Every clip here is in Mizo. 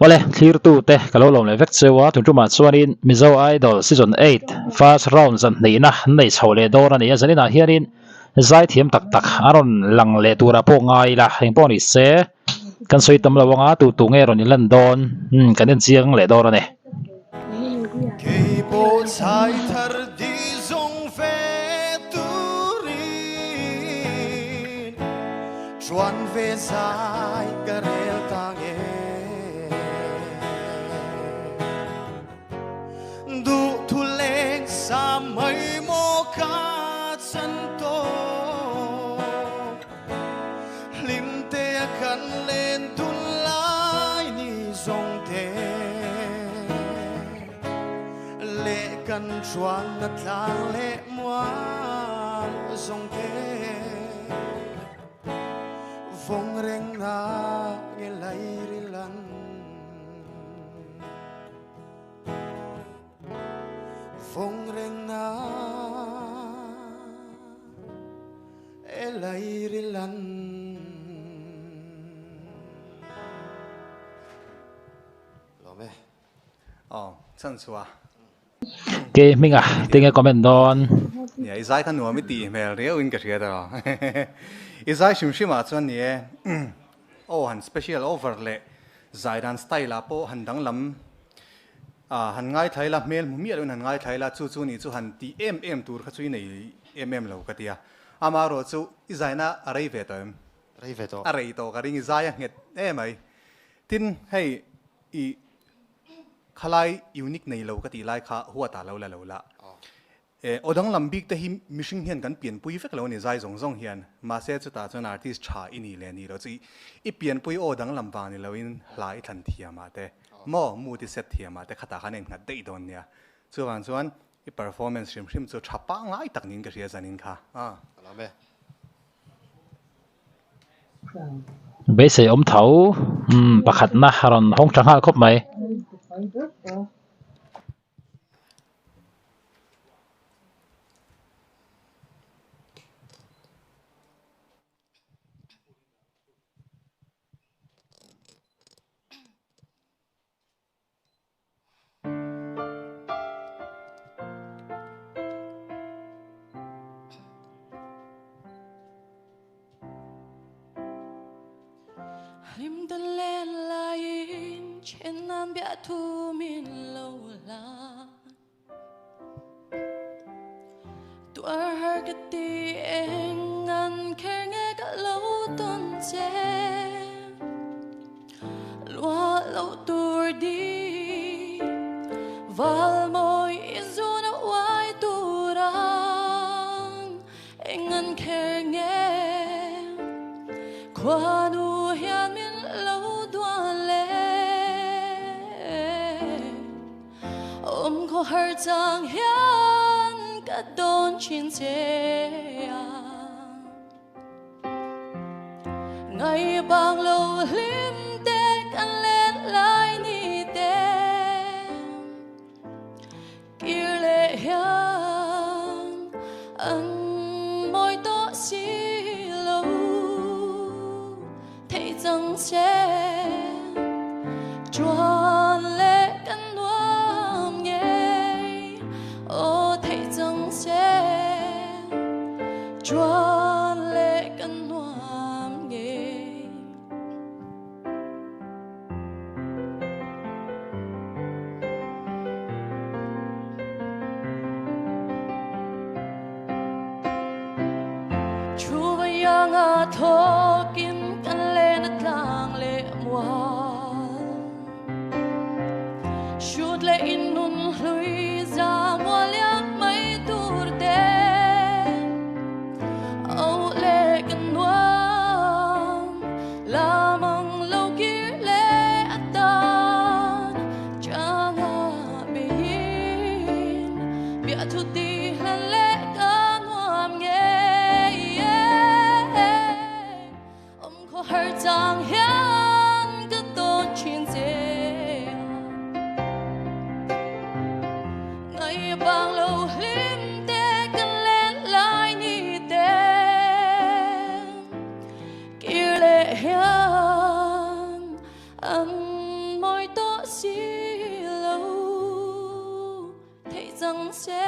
Awle, thlirtute ka lo lawm leh vek cheu a, tun tumah chuanin Mizo Idol Season 8 First Round zan hnihna an nei chho leh dawn a ni a, zaninah hianin zaithiam tak tak a rawn lang leh turah pawh ngai ila, engpawh ni se kan sawi tam lo anga tu tu nge rawn inlan dawn kan en chiang leh dawn a ni. Keipawh chhai thar di zawng ve turin Chuan ve zai ka rel ta nge. Duh thu leng sa mai maw ka chan tawh. Hlim te a kan len dun lai ni zawng te. Leh kan chuan na tlang leh mual zawng te. Vawng reng na nge lai rilan. Vawng reng na e lai rilan. Lawm e. Aw, chhan chhuah. Kei hminga tinge comment dawn. Nia, i zai kha nuam i tih hmel riau in ka hria ta lo. I zai hrim hrim ah chuan ni e, aw han special over leh zai dan style ah pawh han danglam ah han ngaithla ila, hmel hmu miah loin han ngaithla ila, chu chu nih chu han tih em em tur kha chu i nei em em lo ka ti a. Amaherawh chu i zaina a rei ve tawh em? Rei ve tawh. A rei tawh ka ring, i zai a nghet em mai. Tin, hei i Khalai unique nei lo ka tih lai kha huat ah lo la lo la. E, aw danglam bik te hi mihring hian kan pianpui vek lo a ni zai zawng zawng hian. Mahse chutah chuan artist tha i nih leh nih loh chu i pianpui aw danglam vang ni loin hla i thlan thiam ah te maw mood i set thiam ah te khatah khan a innghat daih dawn nia. Chuvang chuan i performance hrim hrim chu tha pangngai tak niin ka hria zanin kha. Ka lawm e. Beisei awm tho umm pakhatna a rawn hawng tha nghal khawp mai. si lo theih chang se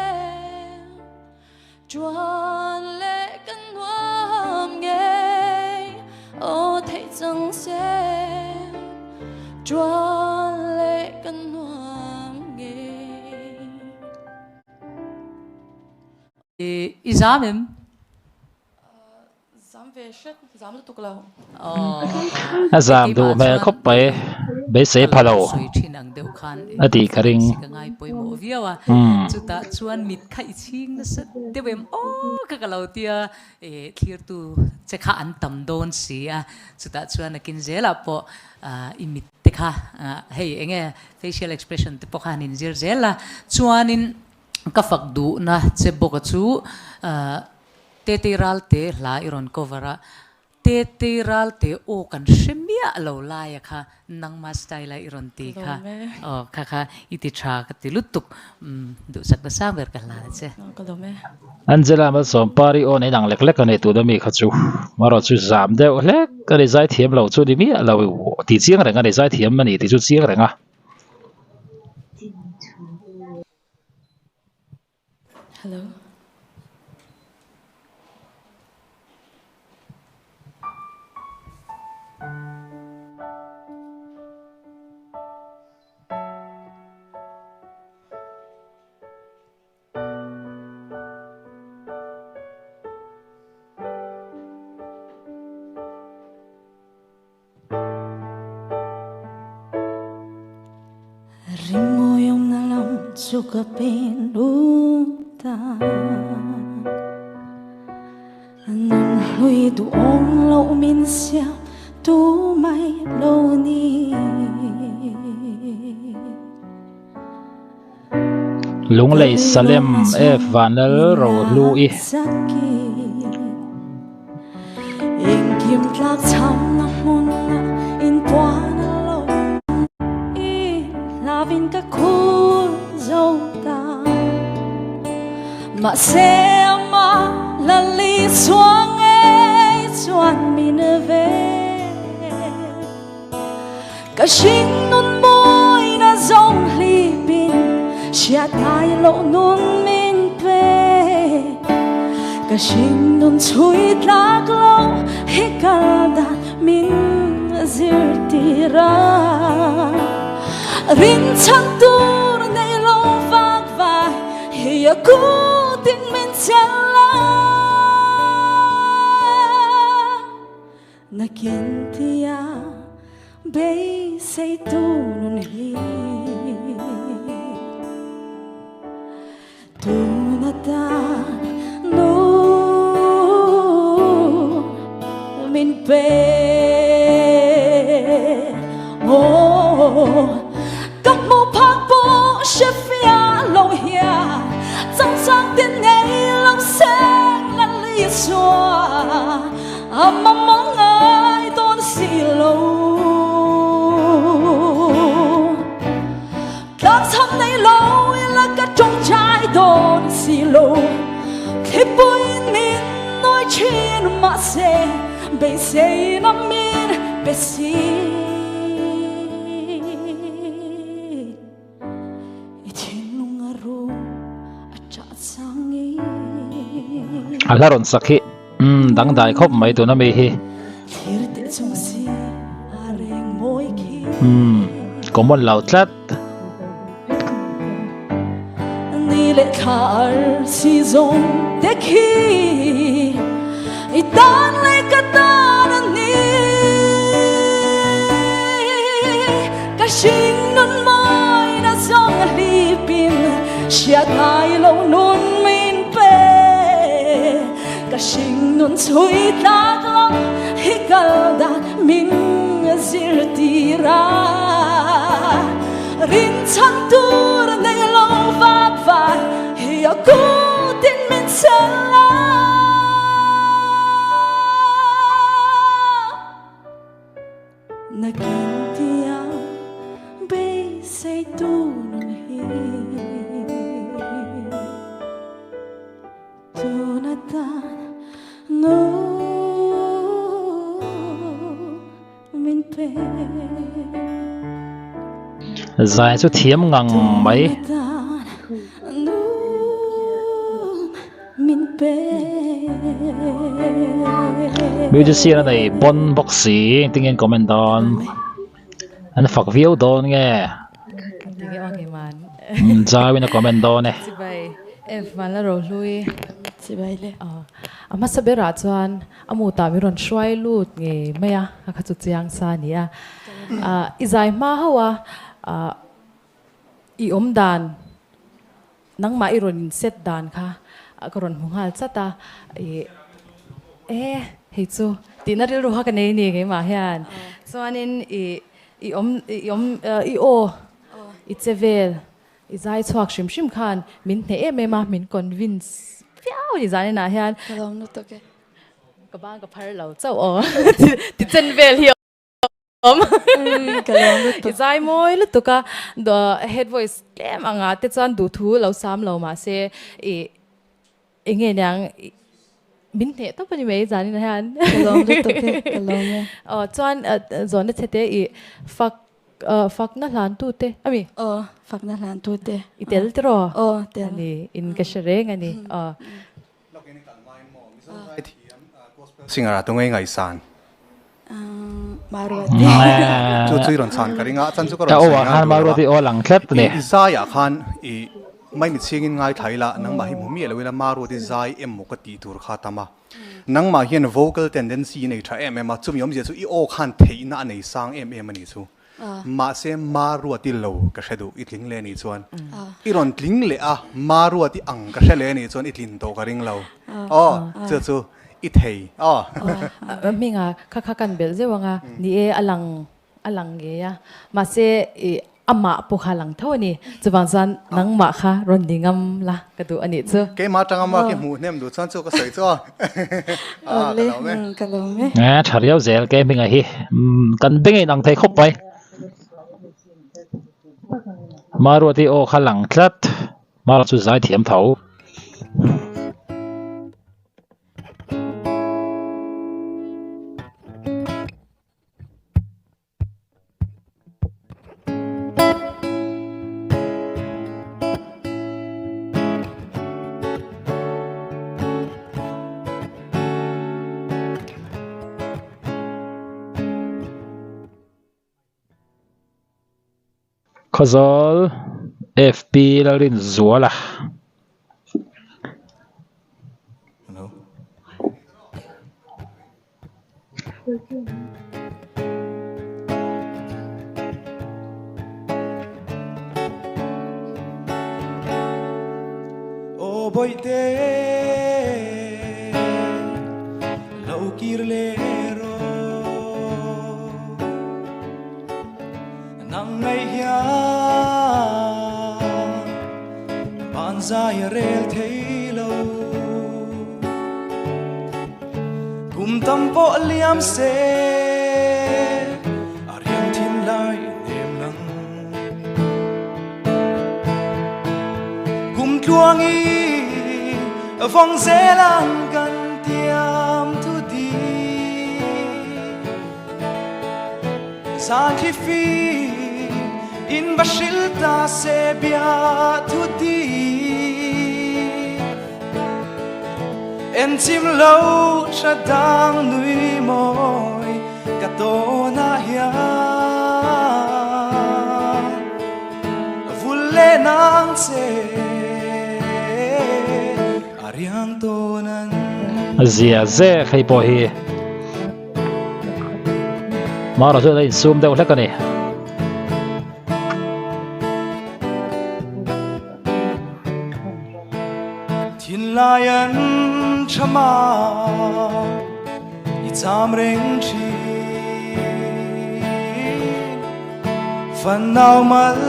Chuan leh ka nuam ngei aw theih chang se Chuan leh ka nuam ngei. I zam em? Zam ve hret, zam lutuk lo. A zam duh hmel khawp mai, beisei pha lo a tih ka ring. Umm. Chutah chuan mit kha i chhing nasa deuh em aw kha ka lo tia thlirtu che kha an tam dawn si a, chutah chuan a kin zelah pawh i mit te kha hei enge facial expression te pawh kha han inzir zel a, chuanin ka fak duhna che bawk a chu Tete Ralte hla i rawn cover a, Tete Ralte aw kan hre miah lo laia kha nangma style a i rawn ti kha aw kha kha i ti tha ka ti lutuk duhsak na sang ber ka hlan a che. Ka lawm e. Angela Malsawmpari aw nei dang lek lek a nei tuna mi kha chu marawh chu zam deuh hlek a ni zaithiam lo chu ni miah lo tih chiang reng a ni zaithiam a ni tih chu chiang reng a. Hello. Rimawi awmna lam chu ka pen lut a, Nun hlui duhawm loh min siam tu mai lo ni. Lunglei Salem F Vanlal Rohlu-i. Ka hringnun mawina zawng hlipin hriat ngai loh nun min pe. Ka hringnun chhui tlak lo hi kal dan min zirtir a. Rinchhan tur nei lo vak vai hi a kutin min chelh a. Nakin tia beisei tu nun hi Tun atan nu min pe Oh ka hmu phak pawh hre fiah lo hian Changchang tin ngei lo seng la li chhuah A mamawh ngai dawn si lo. Tlangchham nei lo ila ka tawngtai dawn si lo. Thlipuiin min nawi thin mahse beiseina min pe si. I thinlung a rum a ṭah chang i. A hla rawn sak hi umm dangdai khawp mai tuna mi hi. Thlir teh chung si a reng mawi khi. Umm common lo tlat. Ni leh thla ar si zawng te khi i tan leh ka tan a ni. Ka hring nun mawi na zawng a hlipin hriat ngai lo nun min pe. Ka hring nun chhui tlak lo hi kal dan min zirtir a. Rinchhan tur nei lo vak vai hi a kutin min chel a. Nakin tia beisei tu nun hi Tun atan nu min pe. Zai chu thiam ngang mai. Musician a nei bon bawk si engtin nge an comment dawn an fak viau dawn nge Zauin a comment dawn e. A hmasa berah chuan a mutah min rawn hruai lut ngei mai a, a kha chu chiang sa a ni a. I zai hma hauh a, i awm dan, nangmah i rawn inset dan kha ka rawn hmu nghal chat a, i e hei chu tihna rilru kha ka nei a ni keimah hian. Chuanin i i awm i awm i aw i che vel I zai chhuak hrim hrim khan min hneh em em a, min convince viau a ni zan inah hian. Ka lawm lutuk e. Ka bang ka phar lo chauh aw ti chen vel hi awm. Ka lawm lutuk. I zai mawi lutuk a, head voice tlem angah te chuan duhthu lo sam lo mahse i Enge niang min hneh tawp a ni mai zanin ah hian. Ka lawm lutuk e, ka lawm e. Aw chuan zawn a chhe te i fak fakna hlan tu te a mi? Aw fakna hlan tu te. I tel tiraw? Aw tel. A ni in ka hre reng a ni aw. Lawkin i kal hmain maw Mizo zaithiam gospel singer ah tunge ngaihsan? Maruati. Chu chu i rawn chhan ka ring a, chan chu ka Ka rawn aw ah sawi khan ngai duh lo Maruati a. aw lang tlat a ni. I zai ah khan i maimit chhingin ngaithla ila nangmah hi hmu miah lo ila Maruati zai emaw ka tih tur kha tam a. Nangmah hian vocal tendency i nei tha em em a, chumi awmzia chu i aw khan theihna a nei sang em em a ni chu. Mahse Maruati lo ka hre duh i tling leh a nih chuan i rawn tling leh a, Maruati ang ka hre leh a nih chuan i tlin tawh ka ring lo. Aw chu chu i thei aw. Hminga kha kha kan belh zeuh ang a, ni e a lang a lang ngei a, mahse i amah pawh kha a lang tho a ni, chuvang chuan nangmah kha rawn ni ngam la ka duh a nih chu. Keimah atanga mark i hmuh hnem duh chuan chu ka sawi chu aw. Aw le, ka lawm e. Tha riau zel ke hminga hi kan beng a inang thei khawp mai. Maruati aw kha lang tlat, Mara chu zai thiam tho. Khawzawl FP Lalrinzuala. Aw bawihte lo kir leh rawh Nang ngei hian ban zai a rel thei lo. Kum tam pawh liam se a riang thin lai nem lang. Kum tluangi vawng zel ang kan tiam thu di. Zan khi fi in va hril ta se bia thu ti En chim lo tha dang nui mawi ka tawn ah hian Vul le nang che a riang tawn an. Zia zek hei pawh hi. Mara chuan a insum deuh hlek a ni. Thinlai an tha ma i cham reng thin Fan nau mal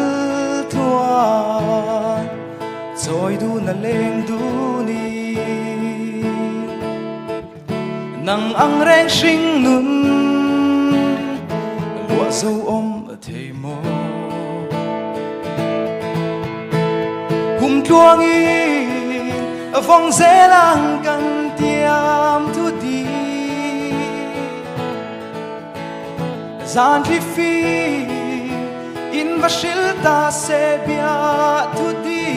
tluan chawi dun a leng dun in Nang ang reng hring nun luah zo awm thei maw Kum tluangin vawng zel ang kan tiam thu ti Zan thli fim in. va hril ta se bia thu di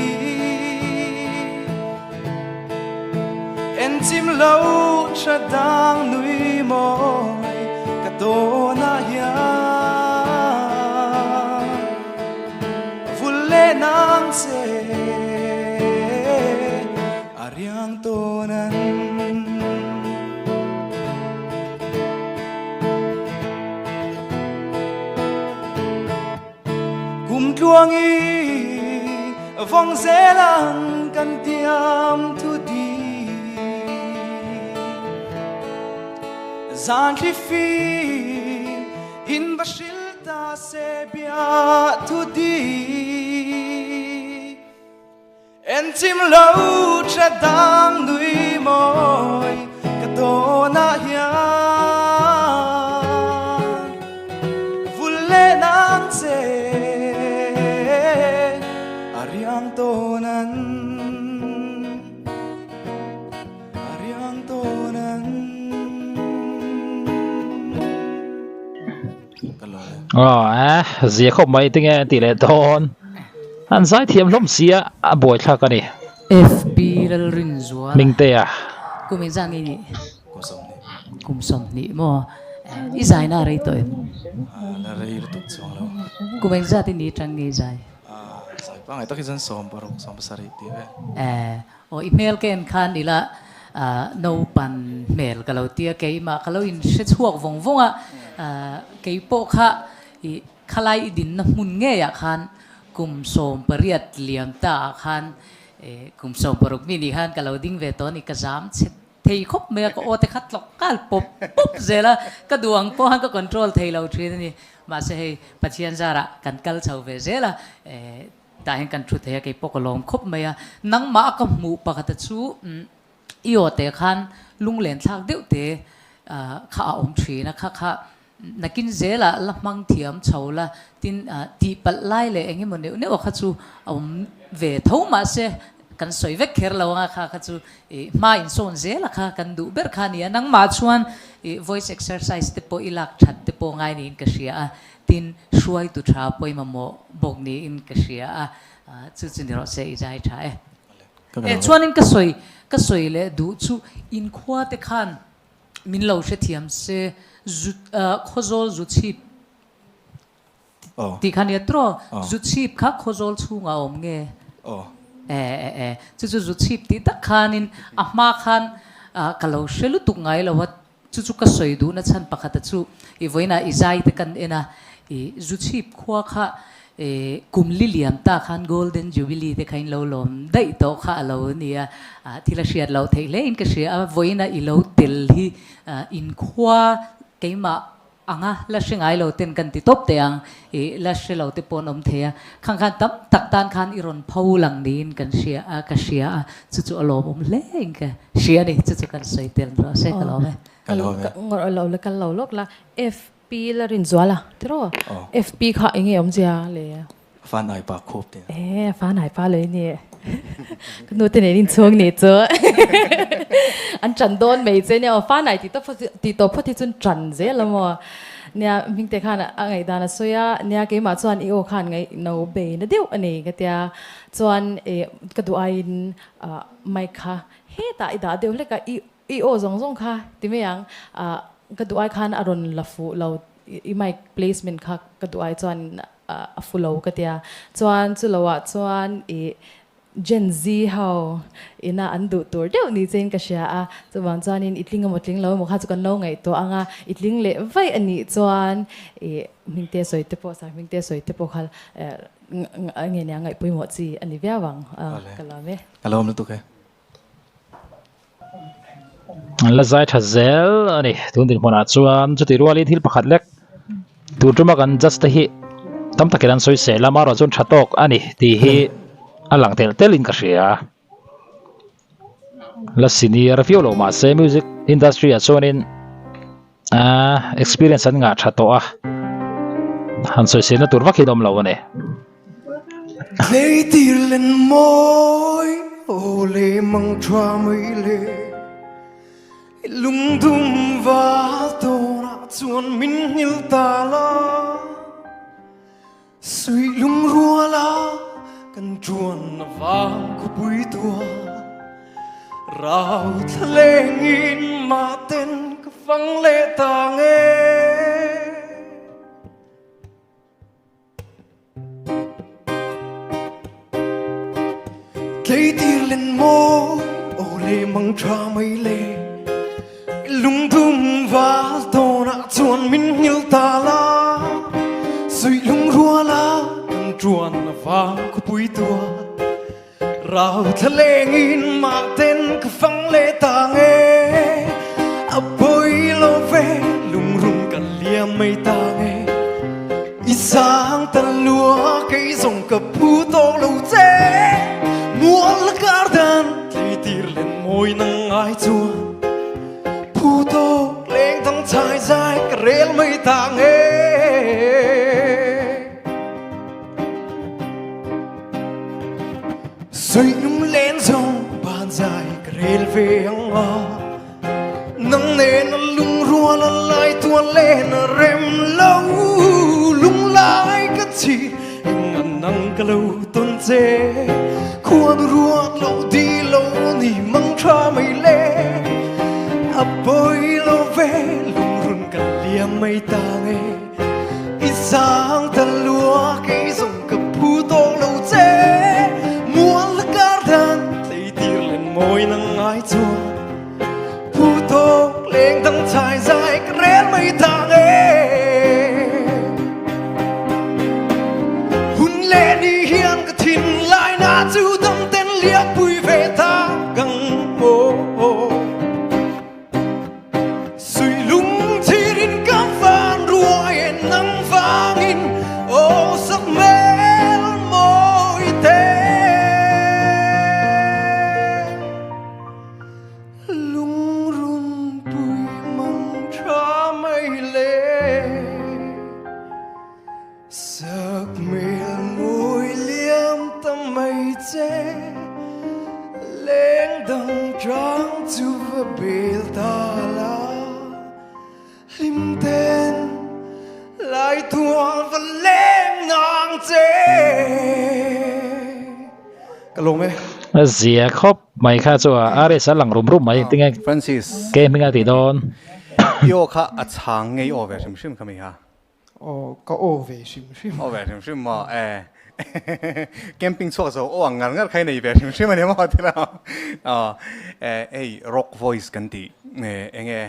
En chim lo tha dang nui mawi ka tawnah hian Vul leh nang che a riang tawn an. Kum tluangi vawng zel ang kan tiam thu di. Zan thli fim in va hril ta se bia thu di. En chim lo tha dang nui mawi ka tawnah hian vul leh nang che a riang tawn an a riang tawn an. Aw eh zia khawp mai tinge an tih leh dawn an zaithiam hlawm sia a buaithlak a ni. FB Lalrinzuala Hmingtea. Kum engzah nge nih? Kum 20. Kum 20 maw? I zaina a rei tawh em? La rei lutuk chuang lo. Kum engzat i ni tang nge i zai? Zai pangngai tak hi chuan 16, 17 tih vel. Eh, Aw i hmel ka en khan ila naupan hmel ka lo ti a, keimah ka lo inhre chhuak vawng vawng a, kei pawh kha i khalai i dinna hmun ngeiah khan kum 18 liam ta ah khan kum 16 mi nih khan ka lo ding ve tawh a ni, ka zam chhe thei khawp mai a, ka aw te kha tlawk nghal pawp pawp zel a, ka duh ang pawh khan ka control thei lo thin a ni, mahse hei Pathian zarah kan kal chho ve zel a. Tah hian kan thu thei a, kei pawh ka lawm khawp mai a. Nangmah a ka hmuh pakhata chu i aw te khan lunglen thlak deuh te kha a awm thin a, kha kha nakin zelah la hmang thiam chho la, tin tihpalh lai leh eng emaw neuh neuh a kha chu a awm ve tho mahse kan sawi vek kher lo anga kha kha chu i hma insawn zela kha kan duh ber kha a ni a. Nangmah chuan i voice exercise te pawh i lak that te pawh ngai niin ka hria a. Tin, hruaitu tha pawimawh bawk niin ka hria a, chu chu ni rawh se i zai tha e. E, chuanin ka sawi, ka sawi leh duh chu inkhua te khan min lo hrethiam se, zu, Khawzawl zu chhip tih kha nia tiraw? Zu chhip kha Khawzawl chhungah a awm nge? E, e, e, chu chu zu chhip tih tak khanin a hma khan ka lo hre lutuk ngai lo a, Chu chu ka sawi duhna chhan pakhata chu i vawiinah i zai te kan en a, i Zuchhip khua kha i kum li liam ta khan Golden Jubilee te kha in lo lawm daih tawh kha a lo ni a, thil a hriat loh theih hle in ka hria a, vawiinah i lo tel hi in khua keimah anga la hre ngai lo ten kan ti tawp teh ang, i la hre lo te pawh an awm thei a, khang khan tam tak tan khan i rawn pho lang niin kan hria a, ka hria a, Chu chu a lawmawm hle in ka hria a ni, chu chu kan sawi tel rawh se ka lawm e. Ka lawm e. Ngawrh lo la kal lo lawk la, FP la rin zual a tiraw? FP kha eng nge awmzia le? Fan ai pa khup te. E fan ai pa lei ni. Ka nu te nen inchhung ni chu. An ṭan dawn mai che nia aw, fan ai ti tawp ti tawp phawt hi chuan ṭan zel a maw? Nia Hmingte khan a ngaihdan a sawi a, nia keimah chuan i aw khan ngaih no bei na deuh a ni ka tia. Chuan eh ka duh aiin ah mic kha hetah i dah deuh hlek a, i i aw zawng zawng kha ti mai ang, ah ka duh ai khan a rawn la fuh lo, i mic placement kha ka duh ai chuan a fu lo ka tia. Chuan chu lo ah chuan ih Gen Z ho ina an duh tur deuh ni chein ka hria a, chuvang chuanin i tling emaw tling lo emaw kha chu kan lo ngaihtuah ang a, i tling leh vaih a nih chuan ih Hmingte sawi te pawh Sarhmingte sawi te pawh kha Nge nia ngaih pawimawh chi a ni viau ang ka lawm e. Ka lawm lutuk e. An la zai tha zel a ni tun dinhmunah chuan chuti rualin thil pakhat lek tur tuma kan judge te hi tam takin an sawi sel a amaherawhchu chuan tha tawk a ni tih hi a lang telh telhin ka hria. La senior viau lo mahse music industry ah chuanin ahh experience an ngah tha tawh a han sawiselna tur vak hi an awm lo a ni. Hleitir len mawi aw le mang tha mai le I lungdum val tawnah chuan min nghil ta la. Suih lungruala kan ṭuan avang khawpui tua rau thla lengin mahten ka fang leh ta nge. Tleitir len mawi aw le mang tha mai le Lungdum val tawnah chuan min nghil ta la Suih lungruala kan tuan a vang khawpui tua Rau thla lengin mah ten ka fang leh ta nge A pawi lo ve lungrun ka liam mai ta nge I sang ta lua kei zawng ka phu tawk lo che Mual la kar dan tleitir len mawi nang ngai chuan Phu tawk leng thang chai zai ka rel mai ta nge Suih lung len zawng ban zai ka rel ve ang a Nang nen a lungrual a lai tuan len a rem lo Lunglai ka chi eng an nang ka lo tawn che Khuan ruat lo di lo ni mang tha mai le A pawi lo ve lungrun ka liam mai ta nge I sang ta lua kei zawng ka phu tawk lo che Mual la kar dan tleitir len mawi nang ngai chuan Phu tawk leng dang chai zai ka rel mai ta nge Hun le ni hian ka thin lai na chu dam ten liak pui ve ta gang maw Suih lung thirin ka van ruai en nang vangin aw sak hmel mawi te Lungrun pui mang tha mai le Sak hmel mawi liam ta mai che Leng dang tang chu va bel ta la Hlim ten lai tual va leng nang che Ka lawm e. Zia khawp mai kha chu a RS a lang rum rum mai tinge Francis ke hming a tih dawn. I aw kha a chhang ngei aw ve hrim hrim kha mi ha. Aw ka aw ve hrim hrim. Aw ve hrim hrim maw e. Camping chhuak zo aw ang ngar ngar kha i nei ve hrim hrim a ni maw ti lo. Aw e hei rock voice kan tih eng nge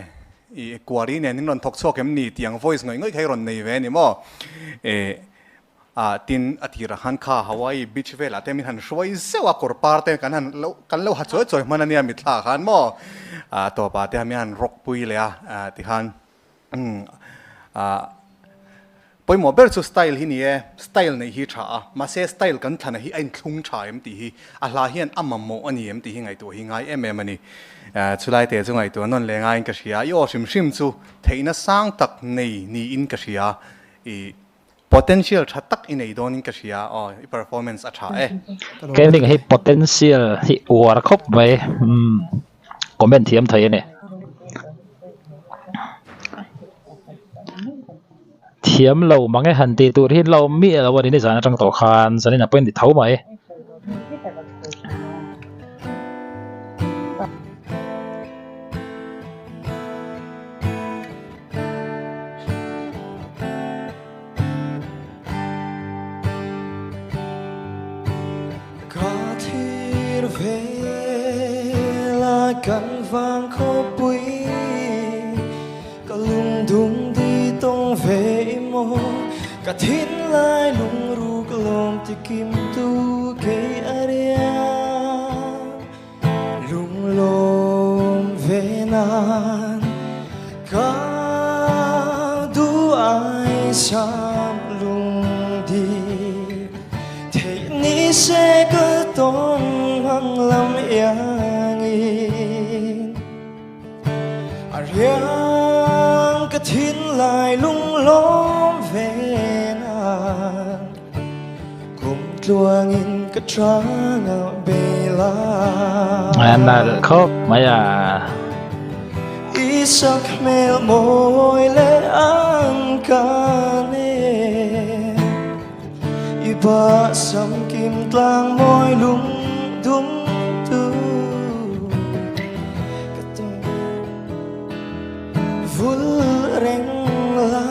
i kuari nen in rawn thawk chhuak em ni tih ang voice ngawih ngawih kha i rawn nei ve a ni maw. E a tin a tirah khan kha Hawaii beach velah te min han hruai zeuh a kawr par te kan han lo kan lo ha chawi chawi hman a nia mitthla khan maw. A tawpah te mi han rock pui leh a tikhan Pawimawh ber chu style hi ni e, style neih hi tha a, mahse style kan thlana hi a inthlung tha em tih hi, a hla hian a mamawh a ni em tih hi ngaihtuah hi ngai em em a ni. Chulai te chu ngaihtuah nawn leh ngaiin ka hria, i aw hrim hrim chu theihna sang tak nei niin ka hria, i potential tha tak i nei dawnin ka hria, aw i performance a tha e. Keiming hi potential hi uar khawp mai, umm. Comment thiam thei a ni. Thiam lo mang e han tih tur hi lo miah lo a ni nizan atang tawh khan zanin a pawhin ti tho mai. Ka thlir vela kan vang khawpui Ka lungdum di tawng ve i maw Ka thinlai lungruk lawm ti kim tu kei a riang Lunglawm ve nan ka duh ai sam lungdi Theih ni se ka tawn ang lam iangin A riang ka thinlai lunglawm ve nan Kum tluangin ka tangah bela. A nalh khawp mai a. I sak hmel mawi leh ang ka nen. Ba samkim tlang mawi lung dum tu ka tawn vul reng la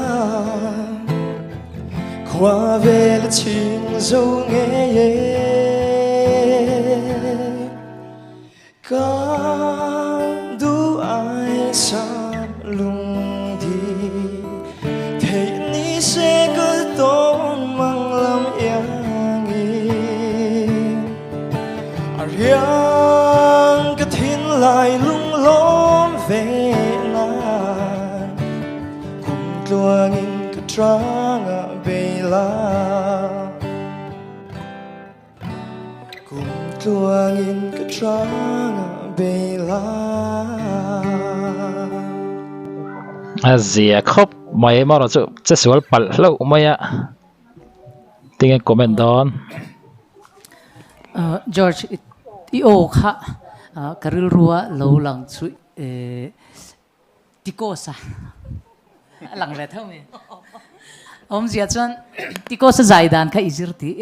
khua vel chhing zo ngei e Ka duh ai sam lung di theih ni se ka tawn mang lam iangin A riang ka thinlai lunglawm ve nan kum tluangin ka tlangah bei la. Kum tluangin ka tlangah bei la. A zia khawp mai erawh chu che sual palh hlauh mai a tinge comment dawn. George i aw kha ka rilrua lo lang chu Tikosa a lang ve tho mai. Awmzia chuan Tikosa zai dan kha i zir tih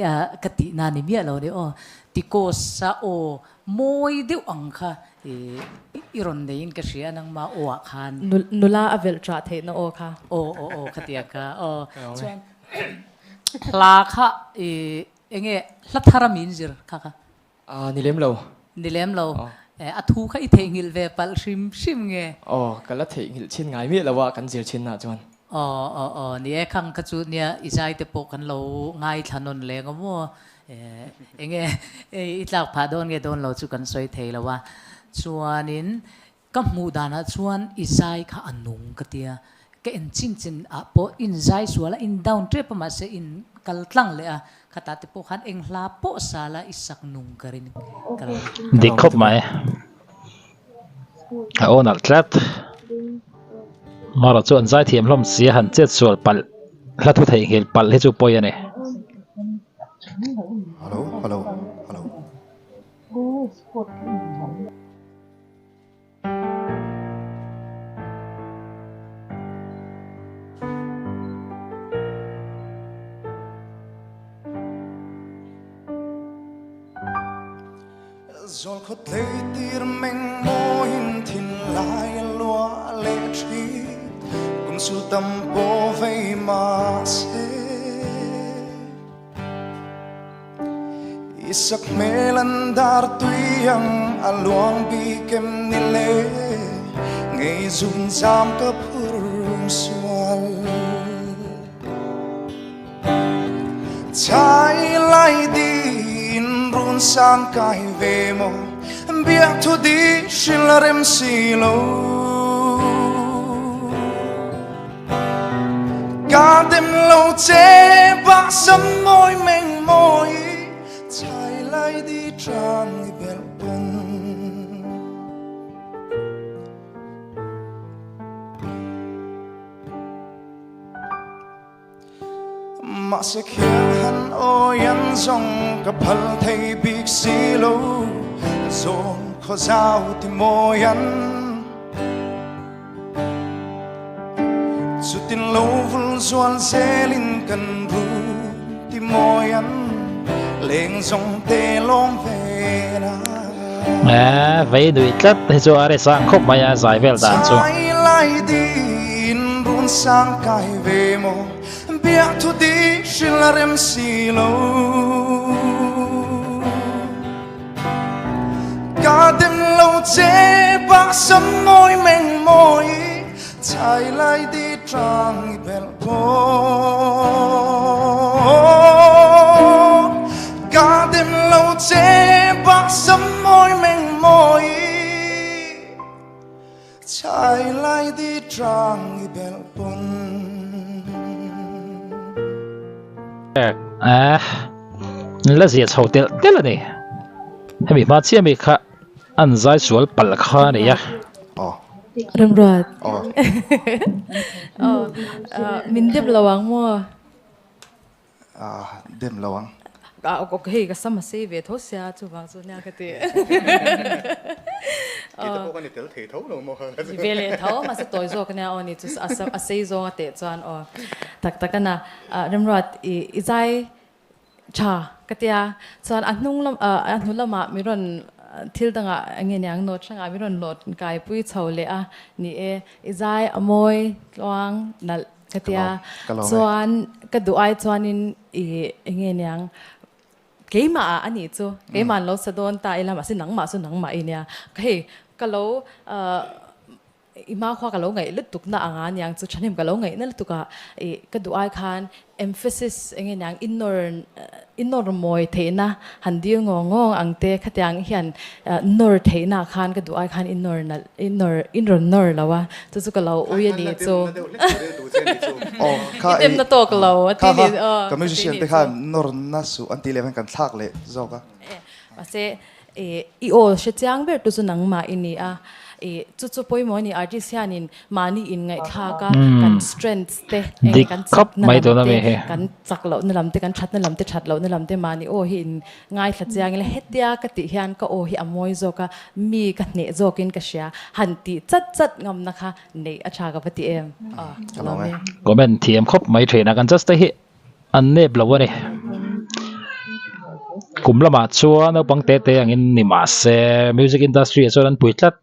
ka tih na ni miah lo ni aw. Tikosa aw mawi deuh ang kha i rawn neiin ka hria nangmah aw ah khan. Nula a velh ṭah theihna aw kha. Aw aw aw khatia kha aw. Chuan hla kha i enge hla thar a min zir kha kha. Aa, ni lem lo. Ni lem lo. A thu kha i theihnghilh ve palh hrim hrim nge? Aw, ka la theihnghilh chin ngai miah lo a, kan zir chin ah chuan. Aw, aw, aw, ni e, khang kha chu nia i zai te pawh kan lo ngaithla nawn leng aw maw? Enge i tlak phah dawn nge dawn lo chu kan sawi thei lo a. Chuanin Ka hmuh danah chuan i zai kha a nung ka tia, ka en chin chin ah pawh in zai sual a, in down tep a mahse in kal tlang leh a, khatah te pawh khan eng hla pawh sa la i sak nung ka rin ka lo. Dik khawp mai. A aw nalh tlat. Mara chu an zaithiam hlawm si a, han chet sual palh hla thu theihnghilh palh hi chu pawi a ni. Hello hello hello. Zawl khaw tleitir meng mawiin thinlai a luah leh thin kum sul tam pawh vei mahse I sak hmel an dar tui ang a luang bik em ni le Ngei zun zam ka phur sual Chai lai din run sang kai ve maw Biak thu di hril a rem si lo Ka dem lo che ba sam mawi meng mawi Chai lai di trang i belh pawn Mahse khiang han awi an zawng ka phal thei bik si lo Zawn khaw zau ti mawi an Chutin lo vul zual zelin kan ru ti mawi an leng zawng te lawm ve na. Vei nui tlat hi chu a ri sang khawp mai a zai vel dan chu. Chai lai din run sang kai ve maw biak thu di hril a rem si lo. Ka dem lo che bak sam mawi meng mawi chai lai di trang i belh pawn Ka dem lo che bak sam mawi meng mawi chai lai di trang i belh pawn. Eh, la zia chho telh telh a ni. Hemi hma chiah mi kha an zai sual palh kha a ni a. Remruat. Aw, min dem lo ang maw? Dem lo ang. Ok, hei ka sam a sei ve tho sia, chuvang chu nia ka ti. Kei te pawh ka ni tel thei tho lo maw? Ni ve leh tho, mahse tawi zawk ania aw ni chu a sei zawng a teh chuan aw. Tak tak a na, Remruat i zai. Tha ka tia chuan a hnung lam a hnu lamah mi rawn thil dangah eng nge niang note hrangah mi rawn load kai pui chho leh a ni e i zai a mawi tluang nalh ka tia chuan ka duh ai chuanin i eng nge niang keimah ah a nih chu keimah an lo sa dawn ta ila mahse nangmah chu nangmah i nia hei ka lo I hmakhua ka lo ngaih lutuk na anga niang chu thahnem ka lo ngaih na lutuk a i ka duh ai khan emphasis enge niang i nawr i nawr mawi theihna han dil ngawng ngawng ang te khatiang hian nawr theihna ah khan ka duh ai khan i nawr nalh i nawr i rawn nawr lo a chu chu ka lo ui a nih chu i demna tawk lo a ti nih aw ka musician te khan nawr na suh an tih leh khan kan thlak leh zawk a. Mahse I aw hre chiang ber tu chu nangmah i ni a, i chu chu pawimawh a ni artist hianin mahni inngaihthlak a kan strengths te eng Dik kan khawp chakna mai lam tuna te mi hi. kan chak lohna lam te kan thatna lam te that lohna lam te mahni aw hi in ngaithla chiang ila hetia ka tih hian ka aw hi a mawi zawk a mi ka hneh zawkin ka hria han tih chat chat ngamna kha neih a tha ka va ti em aw Ka lawm e. Comment thiam khawp mai thin a kan just te hi. An nep lo a ni. Kum lamah chuan naupang te te angin ni mah se music industry ah chuan an pui tlat.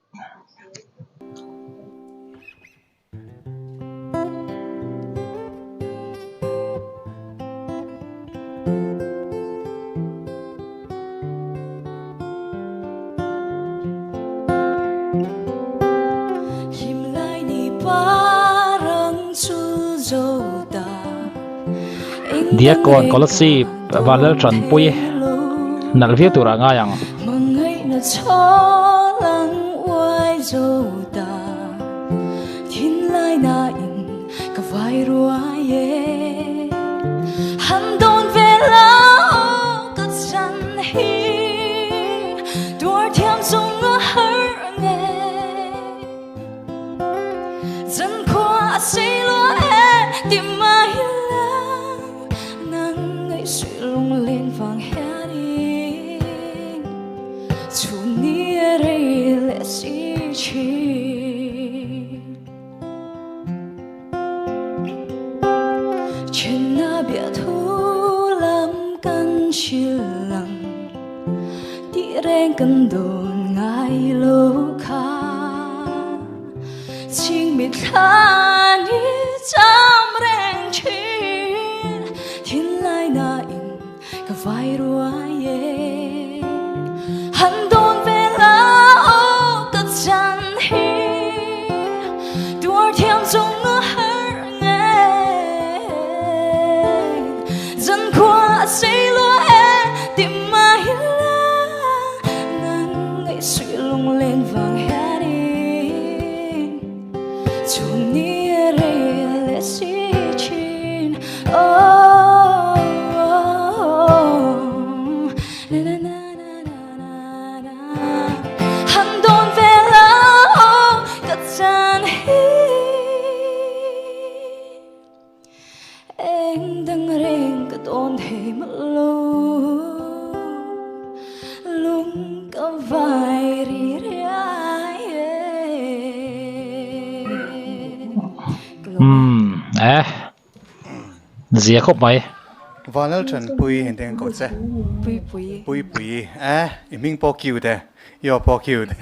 Diakkawn Kolasib Vanlaltanpui nalh viau turah a ngai ang. Umm eh zia khawp mai. Vanlal Thanpui heng teng ko che. Puipui. Puipui eh i hming pawh cute e i aw pawh cute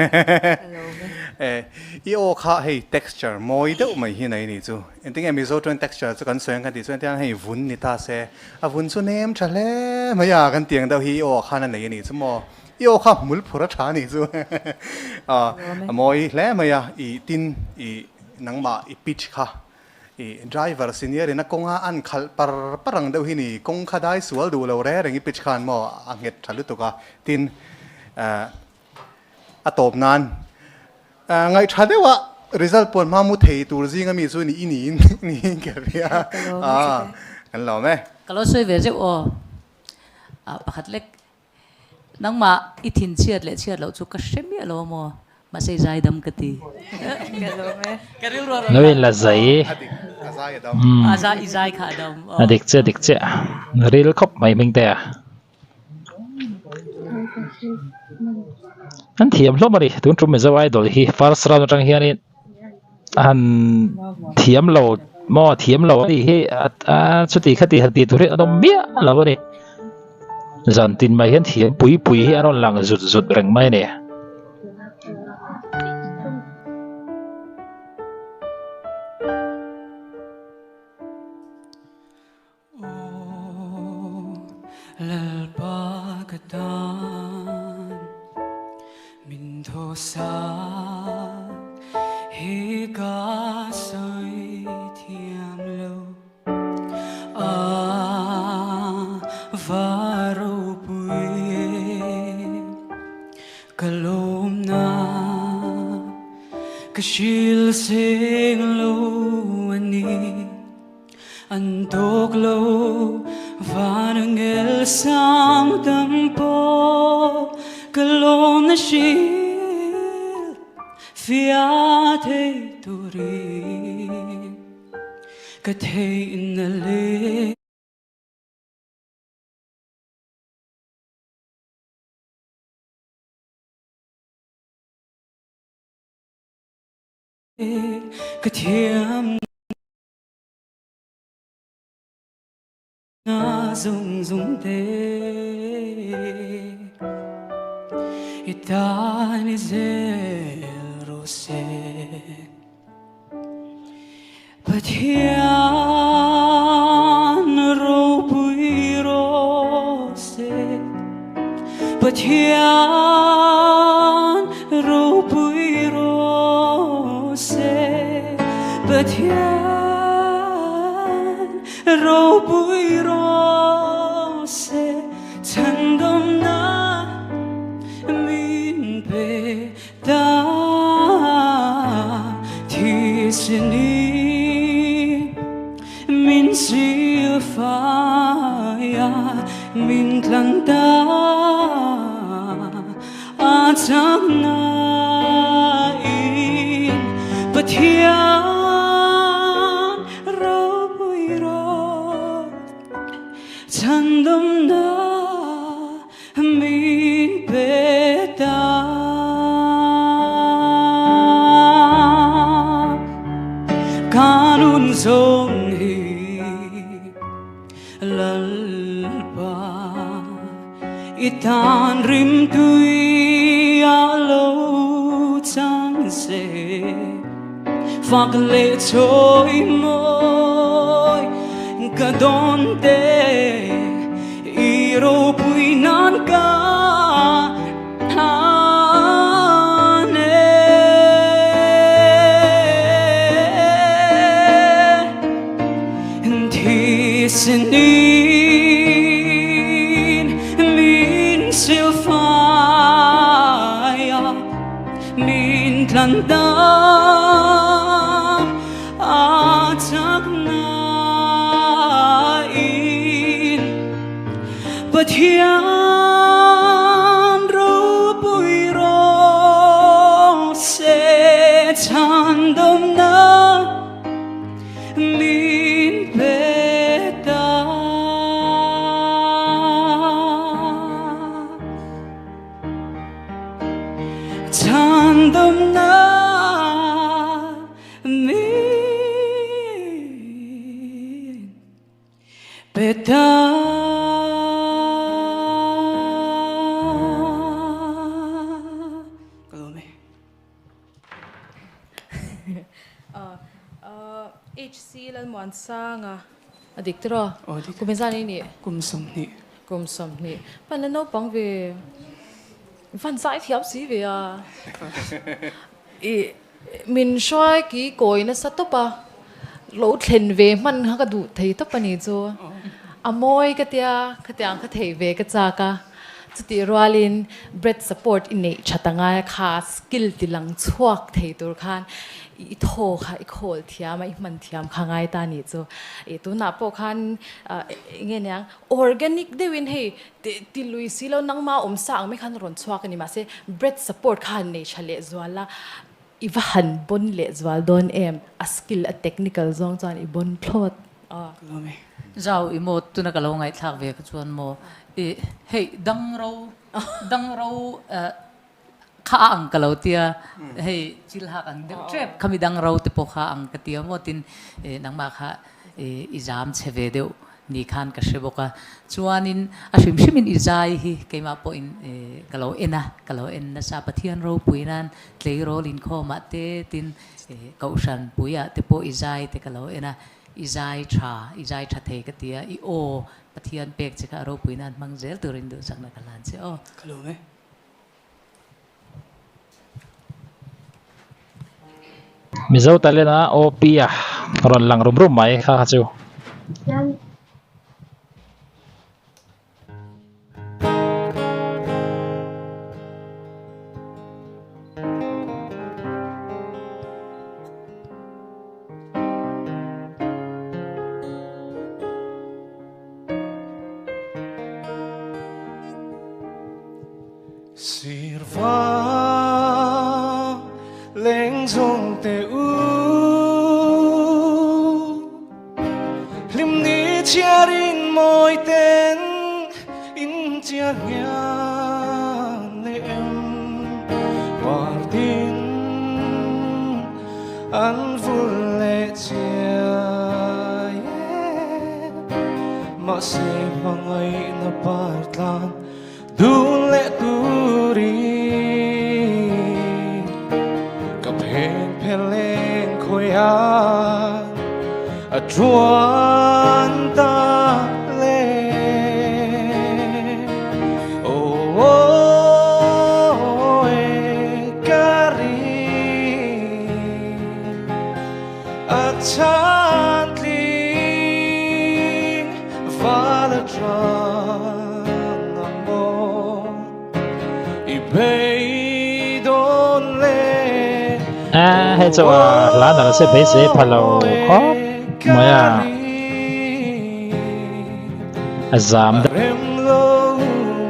eh i aw kha hei texture mawi deuh mai hi nei ni chu engtin nge Mizo chuan texture chu kan sawi ang kan tih chuan hetiang hei vun ni ta se a vun chu nem tha hle mai a kan tih ang deuh hi i aw khan a nei a nih chu maw i aw kha hmul phur a tha a nih chu a mawi hle mai a i tin i nangmah i pitch kha I driver senior in a kawnga an khalh par par ang deuh hi ni, kawng kha dai sual duh lo reng reng i pitch khan maw a nghet tha lutuk a, tin a tawp nan ngaihtha deuh a result puan hma mu thei tur zinga mi chu ni i niin niin ka hria a, kan lawm e. Ka lo sawi ve zeuh aw, pakhat lek Nangmah i thin chhiat leh chhiat loh chu ka hre miah lo a maw? Mahse i zaidam ka ti. Ka lawm e. Ka rilru a rawn Lo in la zai. A dik, a zai a dam. A zai, i zai kha a dam. A dik chiah, dik chiah. Ril khawp mai hming te a. An thiam hlawm a ni. Tun tum Mizo Idol hi first round atang hianin a han thiam lo maw thiam lo a nih hi a chuti khati han tih tur hi an awm miah lo a ni. Zan tin mai hian thiam pui pui hi an rawn lang zut zut reng mai a ni. An tawk lo van angel sang tam pawh ka lawm na hrilh fiah thei turin ka theihna leh ka thiam na zung zung te i ta ni zel ro se Pathian ropui ro se Pathian ropui ro se Pathian ropui ro se Chhandawmna min pe ta Thisni min silfai a min tlan ta A chakna in Pathian ropui rawh Chhandawmna min pe ta. Ka nun zawng hi Lalpa i tan rim tui a lo chang se fak leh chawi mawi ka dawn te i ropui nan ka than e. Thisnin min silfai a min tlan ta a chak na in Pathian ropui rawh se chhandawmna min pe ta. Chhandawmna min pe ta. Ka lawm e. HC Lalmuansanga a dik tiraw? Kum engzat i nih? Kum 20. Kum 20. Hman la naupang ve van zai thiam si ve a. I min hruai ki kawi nasa tawp a, lo thlen ve hman kha ka duh thei tawp a ni chu. A mawi ka tia, khatiang kha thei ve ka chak a. Chutih rualin breath support i neih that a ngai a kha skill ti lang chhuak thei tur khan i thaw kha i khawl thiam a i hman thiam kha ngai ta nih chu. I tunah pawh khan enge niang organic deuhin hei ti lui si lo nangma awm sa ang mai khan a rawn chhuak a ni mahse breath support kha han nei tha leh zual a i va han bon leh zual dawn em a skill a technical zawng chuan i bon thlawt a. Zau i maw tuna ka lo ngaihthlak ve kha chuan maw i hei dangro dangro kha a ang ka lo tia hei chil hak ang deuh tep khami dangro te pawh kha ang ka tia maw tin nangmah kha i zam chhe ve deuh. Ni khan ka hre bawk a, chuanin a hrim hrimin i zai hi keimah pawhin ka lo en a, ka lo en nasa. Pathian ropui nan tleirawl inkhawmah te tin Kohhran puiah te pawh i zai te ka lo en a, i zai tha, i zai tha thei ka ti a, i aw Pathian pek che kha a ropui nan hmang zel turin duhsakna ka hlan che aw. Ka lawm e. Mizo talent a OP a rawn lang rum rum mai kha kha chu. Sirva leng zawng te u Hlim ni chhiarin mawi ten in chiar hian leh em Partin an vul leh chiai e Mahse hmangaihna par tlan Dun leh turin ka phen phe leng khawiah a tuan ta le. Oh, oh, e ka ring a chan tling val a tang ang maw i beidawn le. A hei chu a hla nalh se beisei pha lo khawp mai a a zam deuh. Rem lo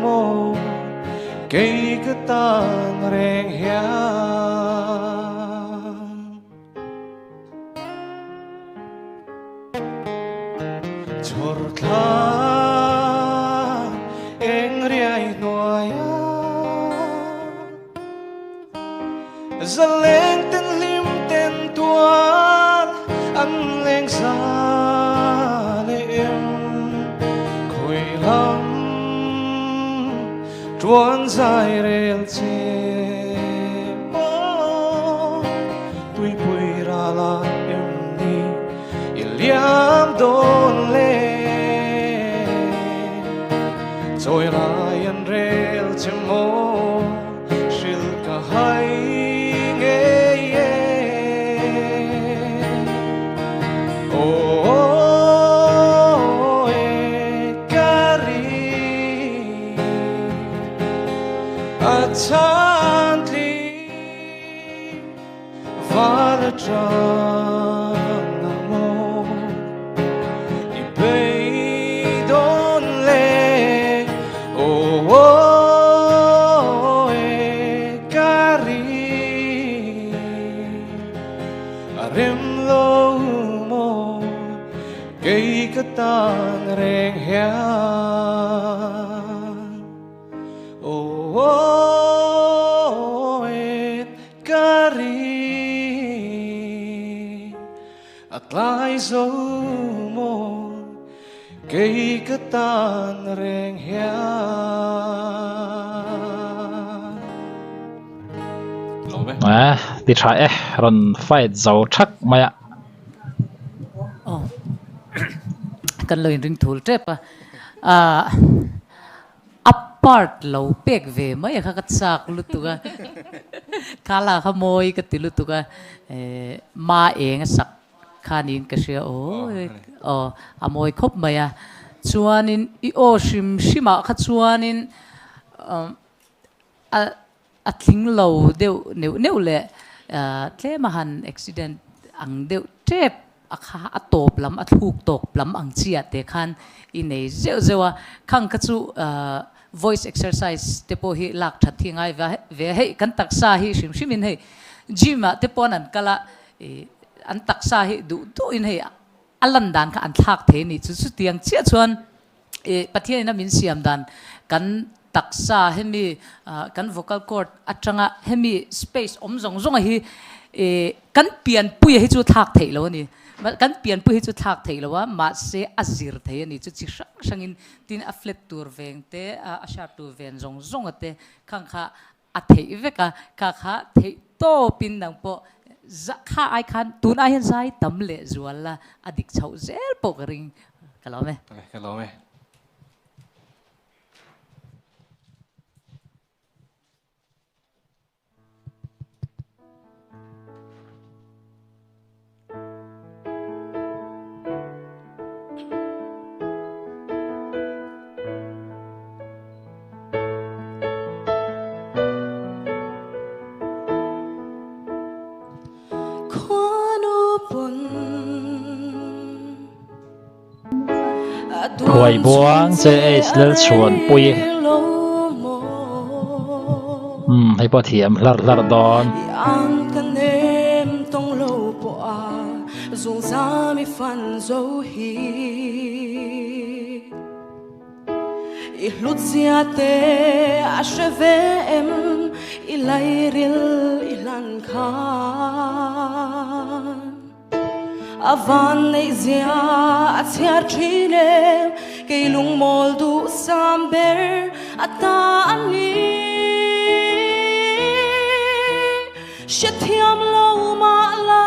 maw kei ka tan reng hian. Chhawr thla eng riai hnuaia Zaleng ten hlim ten tual an leng za leh em Khawi lam tuan zai rel che maw Tuipui rala em ni i liam dawn le Chawi lai an rel che maw hril ka hai ngei e Aw e ka ri a chan tling Val atang ang maw i beidawn le Aw e ka ring a rem lo maw kei ka tan reng hian. Aw e ka ri a tlai zo maw kei ka tan reng hian. A ti tha e rawn fight zo thak mai a. Aw kan lo inring thul tep a. A part lo pek ve mai a kha ka chak lutuk a, kha la kha mawi ka ti lutuk a, ma eng a sak kha niin ka hria aw, aw a mawi khawp mai a, chuanin i aw hrim hrim ah kha chuanin a A tling lo deuh neuh neuh leh tlem a han accident ang deuh tep a kha a tawp lam a thluk tawp lam ang chi ah te khan i nei zeuh zeuh a, khang kha chu voice exercise te pawh hi lak that hi ngai ve a, hei kan taksa hi hrim hrim in hei gym ah te pawn an kal a an taksa hi duh duh in hei a lan dan kha an thlak thei a nih chu chutiang chiah chuan I Pathianin a min siam dan kan taksa hemi kan vocal cord atanga hemi space awm zawng zawnga hi i kan pianpuia hi chu thlak theih lo a ni. Kan pianpui hi chu thlak theih lo a, mahse a zir thei a ni chu chi hrang hrangin tin a flat tur veng te, a sharp tur ven zawng zawng a te khang kha a theih vek a, kha kha theih tawpin nang pawh kha ai khan tun ai hian zai tam leh zual la a dik chhoh zel pawh ka ring ka lawm e. Ka lawm e. Thuai buang che Ace Lalchhuanpui Umm hei pawh thiam hlar hlar dawn. I hlutzia te a hre ve em i lairil i hlan khan A van neih zia a chhiar thin em kei lungmawl duh sam ber a ta a ni Hrethiam lo mah la,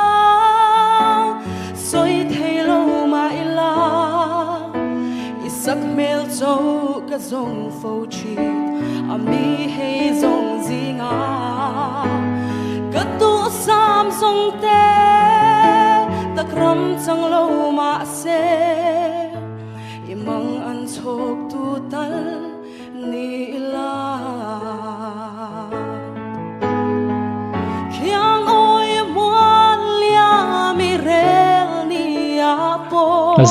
sawi thei lo mah ila, i sak hmel cho ka zawng fo thin a mi hei zawng zinga ka duhsam zawng te tak ram chang lo mah se i mang an chhawk tu tal ni ila.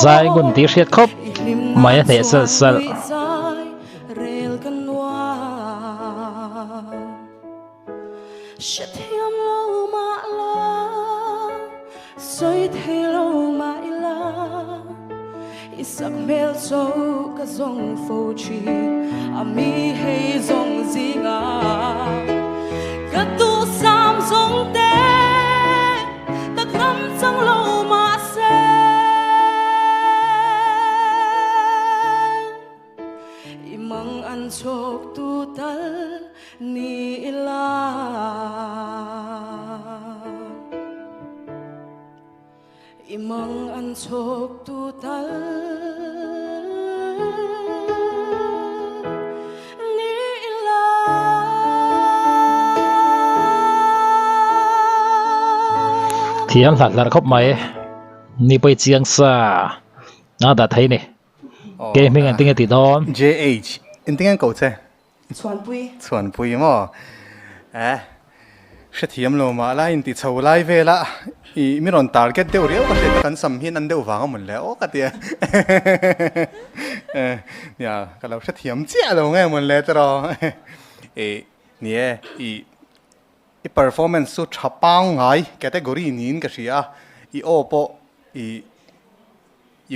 Zai ngun tih hriat khawp mai a hneh salh salh. I sak hmel cho ka zawng fo thin a mi hei zawng zinga ka duhsam zawng te tak ram chang lo mahse i mang an chhawk tu tal ni ila. I mang an chhawk tu tal ni ila. Thiam hlat hlar khawp mai. Ni pawh i chiang sa a dah thei ni. Ke hming engtin nge tih dawn? JH, engtin nge an koh che? Chhuanpui. Chhuanpui maw? Eh, hrethiam lo mah la inti chho lai vela i mi rawn target deuh riau ka hriat kan sam hian an deuh vang a mun le aw ka tia. Eh, nia ka lo hrethiam chiah lo nge mun le tiraw. Eh, ni e, i i performance chu tha pangngai category niin ka hria a, i aw pawh i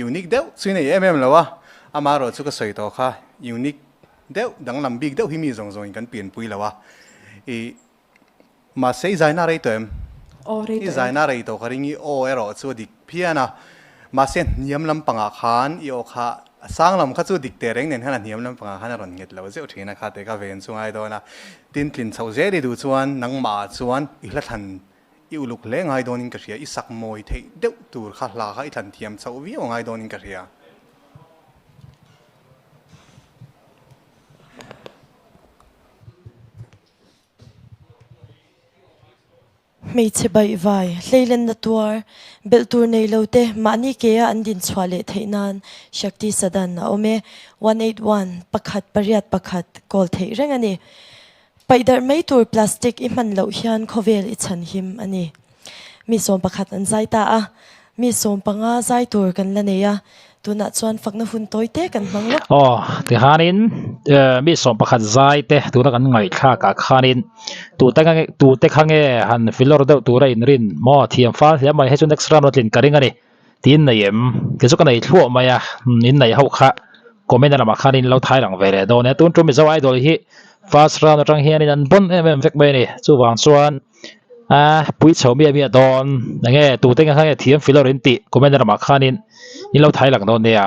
Unique deuh chu i nei em em lo a, amaherawh chu ka sawi tawh kha unique deuh danglam bik deuh hi mi zawng zawngin kan pianpui lo a, i mahse i zaina rei tawh em? Aw rei I tawh em? zaina rei tawh ka ring i aw erawh chu a dik phian a, mahse hniam lampangah khan i aw kha a sang lam kha chu dik teh reng nen khan a hniam lampangah khan a rawn nghet lo zeuh thin a kha teh ka ven chu ngai dawn a, tin tlin chhoh zel i duh chuan nangmah ah chuan i hla thlan I uluk hle ngai dawnin ka hria, i sak mawi theih deuh tur kha hla kha i thlan thiam chhoh viau ngai dawnin ka hria. Hmeichhe baihvai, hleilenna tuar, belh tur nei lo te mahni kea an din chhuah leh theih nan Shakti Sadan a awm e. 181 pakhat pariat pakhat call theih reng a ni. Paih darh mai tur plastic i hman loh hian khawvel i chhan him a ni. Mi 11 an zai ta a, mi 15 zai tur kan la nei a, tunah chuan fakna hun tawi te kan hmang lawk. Aw, tikhanin mi 11 zai te tuna kan ngaihthlak ah khanin tute tute kha nge han filawr deuh tura inrin maw thiam fal hle mai hei chu next round a tlin ka ring a ni. Tiin nei em? Kei chu ka nei thluah mai a, in nei ho kha comment a lamah khan in lo thai lang ve leh dawn e. Tun tum Mizo Idol hi first round atang hianin an bon em em vek mai a ni. Chuvang chuan A pui chho miah miah dawn enge tute nge kha nge thiam filawr in tih comment ramah khanin in lo thai lang dawn nia.